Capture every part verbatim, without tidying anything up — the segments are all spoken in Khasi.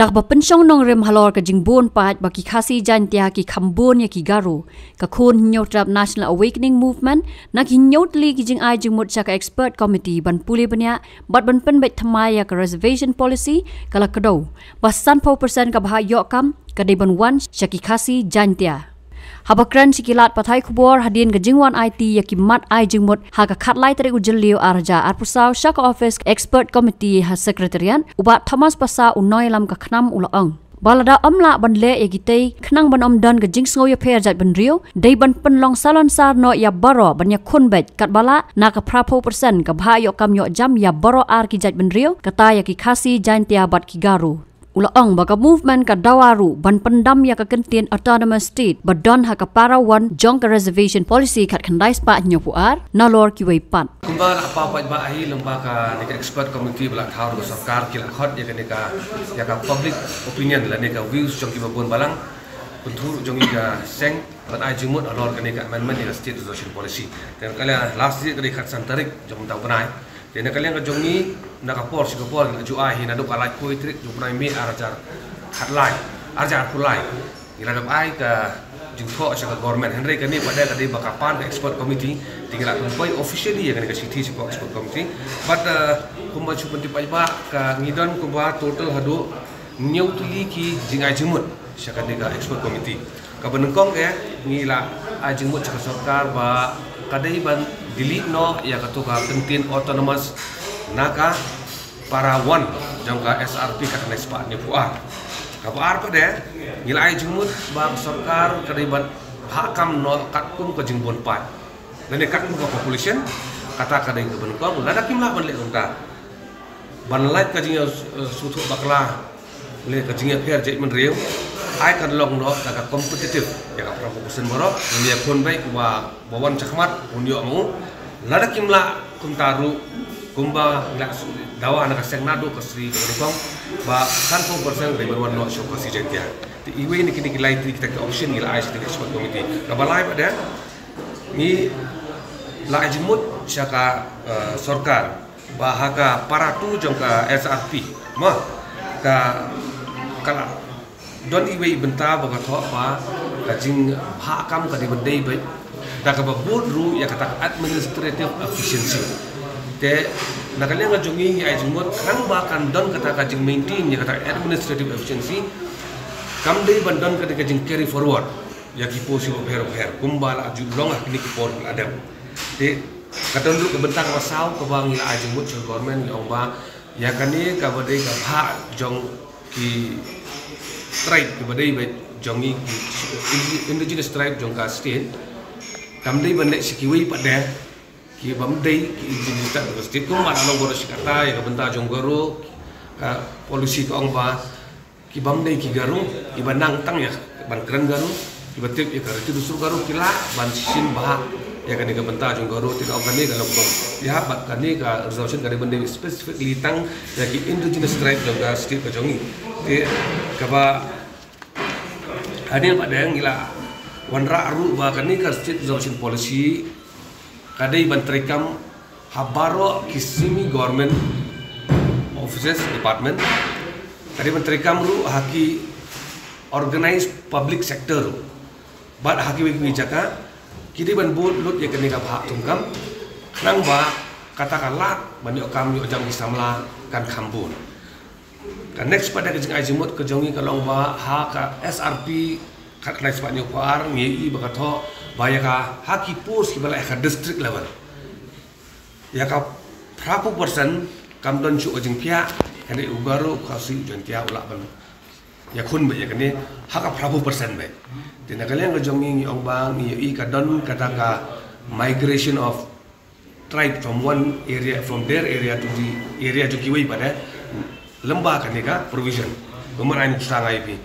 Kaba pynshong nongrim halor ka jingbun paid ba ki Khasi Jaintia ki kham bun ïa ki Garo, ka Khun Hynñiewtrep National Awakening Movement, na ki hynñiew tylli ki jingai jingmut sha ka Expert Committee ban pule bniah bad ban pynbeit thymmai ïa ka Reservation Policy, ka la kdew ba sanphew percent ka bhah ïoh kam ka dei ban wan sha ki Khasi Jaintia. Haba kren sha ki lad pathai khubor hadien ka jingwan aiti ïa ki mat ai jingmut ha ka khatlai tarik u Jylliew arhajar arphew saw sha ka office Expert Committee ha Secretariat, u Bah Thomas Passah, u nongïalam ka KHNAM, u la ong ba lada ym lah ban leh ïa kitei khnang ban ym don ka jingsngew ïapher jaitbynriew, dei ban pynlong salonsar noh ïa baroh ban ïakhun beit, katba lah na ka phraphew percent ka bhah ïoh kam ïoh jam ïa baroh ar ki jaitbynriew, kata ïa ki Khasi Jaintia bad ki Garo. U la ong ba ka movement ka dawa ruh ban pyndam ïa ka kyntien Autonomous State ba don ha ka para one jong ka Reservation Policy khatkhyndai spah hynñiewphew ar nalor kiwei pat. Kumba la paw paidbah hi, lyngba kane ka Expert Committee ba la thaw da ka sorkar, ki la khot ïa kane ka, ïa ka public opinion lane ka views jong kiba bun balang, kynthei jong ngi ka seng, ban ai jingmut halor kane ka amendment ïa ka State Reservation Policy. Te ka la last date ka dei khatsan tarik jong mynta u bnai. Te na ka liang ka jong ngi, na ka por sha ka por ngi la ju ai hi naduh ka laiphew tarik jong u bnai May arhajar khatlai, arhajar arphew lai. Ngi la dep ai ka jingthoh sha ka government, hynrei kane pat ka dei ba ka pan ka Expert Committee, te ngi la pynpoi officially ïa kane ka shithi sha ka Expert Committee. But, uh, kumba shu pyntip paidbah, ka ngi don kumba total haduh hynñiew tylli ki jingai jingmut sha kane ka Expert Committee. Kaba nyngkong eh, ngi la ai jingmut sha ka sorkar ba ka dei ban delete noh ïa kato ka kyntien Autonomous na ka para one jong ka S R P khatkhyndai spah hynñiewphew ar. Kaba ar pat eh, ngi la ai jingmut ba ka sorkar ka dei ban bhah kam noh katkum ka jingbun paid lane katkum ka population. Kata ka dei kaba nyngkong, lada kim lah ban leh kumta, ban lait ka jingïa, eh, sngewthuh bakla, lane ka jingïapher jaitbynriew, ai kan long noh da ka competitive ïa ka phraphew percent baroh, ngi ïakhun beit, uba, ba wan shakhmat un ïoh ma u. Lada kim lah kumta ruh, kumba ngi la dawa na ka seng naduh ka sri ka nyngkong, ba sanphew percent ka dei ban wan noh sha ka Khasi Jaintia. Te iwei na kine ki lai tylli kita ki option ngi la ai sha ka Expert Committee. Kaba lai pat eh, ngi la ai jingmut sha ka, eh, sorkar ba ha ka para two jong ka S R P, ma, ka, ka la don iwei i bynta ba ka thoh ba ka jingbhah kam ka dei ban dei beit da kaba bud ruh ïa kata ka administrative efficiency. Te na ka liang ka jong ngi, ngi ai jingmut khnang ba kan don kata ka jingmaintain ïa kata ka administrative efficiency, kam dei ban don kata ka jing carry forward ïa ki post kiba bher bher kumba la ju long ha kine ki por kiba la dep. Te ka don ruh ka bynta kaba saw kaba ngi la ai jingmut sha ka government, ngi ong ba ïa kane kaba dei ka bhah jong ki tribe kiba dei beit jong ngi, ki indigenous tribe jong ka state, kam dei ban leh sha kiwei pat de, ki bym dei ki indigenous tribe jong ka state. Kumba la long baroh shi katta ïa ka bynta jong Garo, ka policy ka ong ba ki bym dei ki Garo, kiba nang tang ïa ban kren Garo, kiba tip ïa ka riti dustur Garo, ki lah ban shim bha ïa kane ka bynta jong Garo. Te ka ong kane ka long ba ïa bad kane ka reservation ka dei ban dei specifically tang ïa ki indigenous tribe jong ka state ka jong ngi. Te kaba hadien pat de ngi la wanrah ruh ba kane ka State Reservation Policy ka dei ban treikam ha baroh ki semi government offices, department. Ka dei ban treikam ruh ha ki organized public sector ruh, bad ha kiwei kiwei jaka ki dei ban bud lut ïa kane ka bhah thungkam, khnang ba kata ka lad ban ïoh kam ïoh jam ki samla kan kham bun. Ka next pat de ka jingai jingmut ka jong ngi ka long ba ha ka S R P khatkhyndai spah hynñiewphew ar ngi ïohi ba ka thoh ba ïa ka ha ki post kiba la ha ka district level, ïa ka phraphew percent kam don shuh ka jingphiah, kane u Garo, u Khasi, u Jaintia u lah ban ïakhun beit ïa kane ha ka phraphew percent beit. Te na ka liang ka jong ngi, ngi ong ba ngi ïohi ka don kata ka migration of tribe from one area, from their area to the area jong kiwei pat de, lyngba kane ka provision. Kumba ai nuksa nga ïa phi,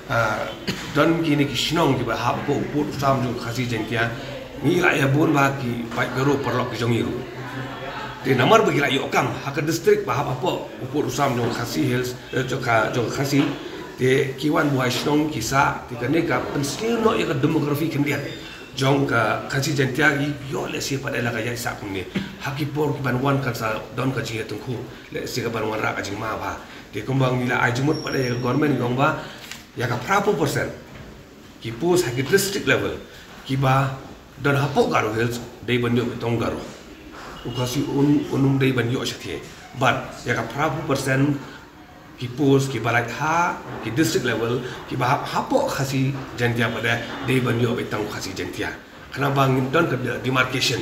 ah, don kine ki shnong kiba hap hapoh u pud u sam jong ka Khasi Jaintia, ngi la ïa bun bha ki paid Garo paralok ki jong ngi ruh. Te namar ba ki la ïoh kam ha ka district ba hap hapoh u pud u sam jong ka Khasi Hills, eh, jong ka, jong ka Khasi, te ki wan buhai shnong ki sah, te kane ka pynsniew noh ïa ka demography khyndiat. jong ka Khasi Jaintia, ïoh lehse pat de la ka ïaid sah kumne. Ha ki por ki ban wan kan sa don ka jingïatyngkhuh, lehse ka ban wanrah ka jingma bha. Te kumba ngi la ai jingmut pat de ïa ka government, ngi ong ba ïa ka phra phew percent ki post ha ki district level kiba don hapoh Garo Hills dei ban ïoh beit tang Garo. U Khasi un, un ym dei ban ïoh shathie. Bad ïa ka phra phew percent ki post kiba lait ha ki district level kiba hap hapoh Khasi Jaintia pat de dei ban ïoh beit tang Khasi Jaintia. Khnang ba ngin don ka demarcation,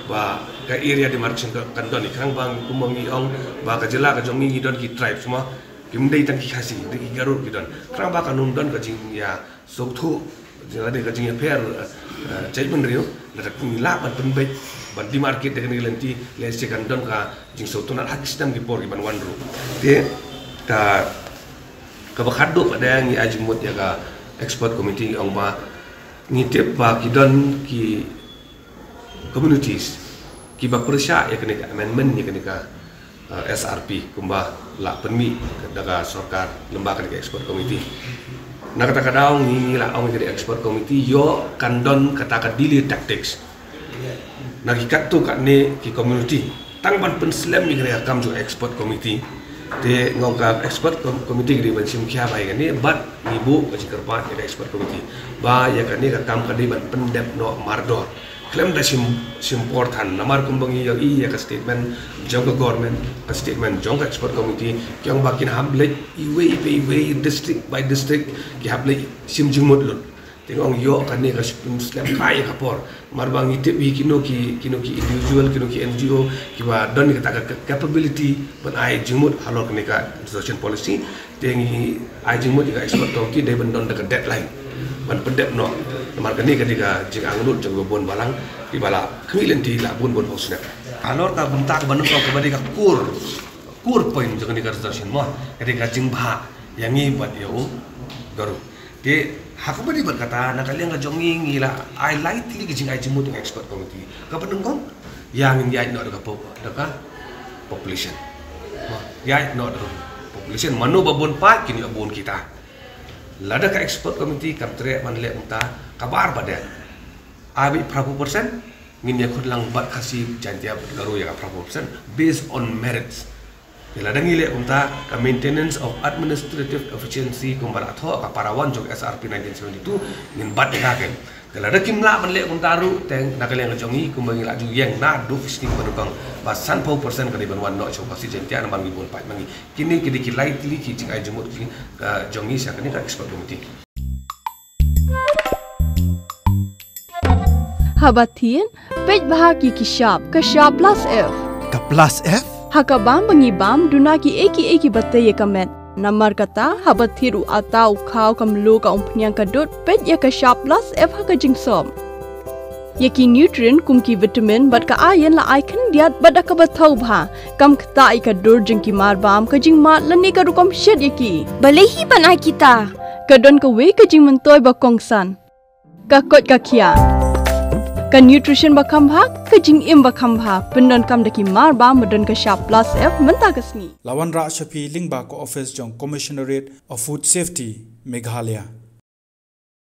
ba ka area demarcation ka kan don. Khnang ba kumba ngi ong ba ka jylla ka jong ngi, ngi don ki tribes mo, kim dei tang ki Khasi, dei ki Garo ki don. Khnang ba kan ym don ka jingïa suk thuh, jing, ada ka jingïapher, eh, eh, jaitbynriew, lada ngi lah ban pynbeit, ban demarcate da kane ka lynti, lehse kan don ka jingsngewtynnat ha ki snem ki por ki ban wan ruh. Te ka, kaba khatduh pat de ngi ai jingmut ïa ka expert committee, ong ba ngi tip ba ki don ki communities kiba pyrshah ïa kane ka amendment ïa kane ka, uh, S R P kumba la pynmih da ka sorkar lyngba kane ka expert committee. Na kata ka daw ngi, ngi la ong ïa kane ka expert committee ïoh kan don kata ka delay tactics na ki katto katne ki community tang ban pynslem ïa kane ka kam jong expert committee. Te nga ong ka expert com-, committee ka dei ban shim khia bha ïa kane, bad ngi buh ka jingkyrpad ïa ka expert committee ba ïa kane ka kam ka dei ban pyndep noh mardor. Khlem da shim, shim por than, namar kumba ngi ïohi ïa ka statement jong ka government, ka statement jong ka expert committee, ki ong ba kin hap leit iwei pa iwei, district by district, ki hap leit shim jingmut lut. Te nga ong ïoh kane ka shiphew slem kai ka por. Namar ba ngi tip hi kino ki, kino ki individual, kino ki N G O kiba don kata ka, ka capability ban ai jingmut halor kane ka reservation policy. Te ngi ai jingmut ïa ka expert committee dei ban don da ka deadline ban pyndep noh. Namar kane ka dei ka jingangnud jong kiba bun balang kiba la khmih lynti la bun bun phew snem. Halor ka bynta kaba nyngkong kaba dei ka core, core point jong kane ka reservation mo, ka dei ka jingbha ïa ngi bad ïa u Garo. Te ha kaba dei bad kata, na ka liang ka jong ngi, ngi la ai lai tylli ki jingai jingmut ïa ka expert committee. Kaba nyngkong, ïa ngin ïaid noh da ka pop-, da ka population. Mo, ïaid noh da ka population, mano ba bun pat kin ïoh bun kita. Lada ka expert committee kam treh ban leh kumta, kaba ar pat de, ai beit phra phew percent, ngin ïakhun lang bad Khasi Jaintia bad Garo ïa ka phra phew percent based on merits. Te lada ngi leh kumta, ka maintenance of administrative efficiency kumba la thoh ka para one jong S R P nineteen seventy-two, ngin bat ïa ka. Te lada kim lah ban leh kumta ruh, te na ka liang ka jong ngi kumba ngi la ju ïeng naduh ka sngi kaba nyngkong ba san phew percent ka dei ban wan noh sha u Khasi Jaintia namar ngi bun pat ma ngi. Kine ki dei ki lai tylli ki jingai jingmut ki, ka jong ngi sha kane ka expert committee. Haba thied, peit bha ïa ki shap, ka shap plus F. Ka plus F? Ha ka bam ba ngi bam, duna kiei kiei kiba tei ïa ka met. Namar kata, haba thied u atta, u khaw, ka mluh, ka umphniang, ka dud, peit ïa ka shap plus F ha ka jingsop. Ïa ki nutrient kum ki vitamin bad ka iron la ai khyndiat bad da kaba thaw bha. Kam ktah ïa ka dur jong ki mar bam, ka jingmad lane ka rukom shet ïa ki. Balei hi ban ai kita? Ka don kawei ka jingmyntoi ba kongsan. Ka koit ka khiah. Ka nutrition ba kham bha, ka jingim ba kham bha. Pyndonkam da ki mar bam ba don ka shap plus F mynta ka sngi. La wanrah sha phi lyngba ka office jong Commissionerate of Food Safety, Meghalaya.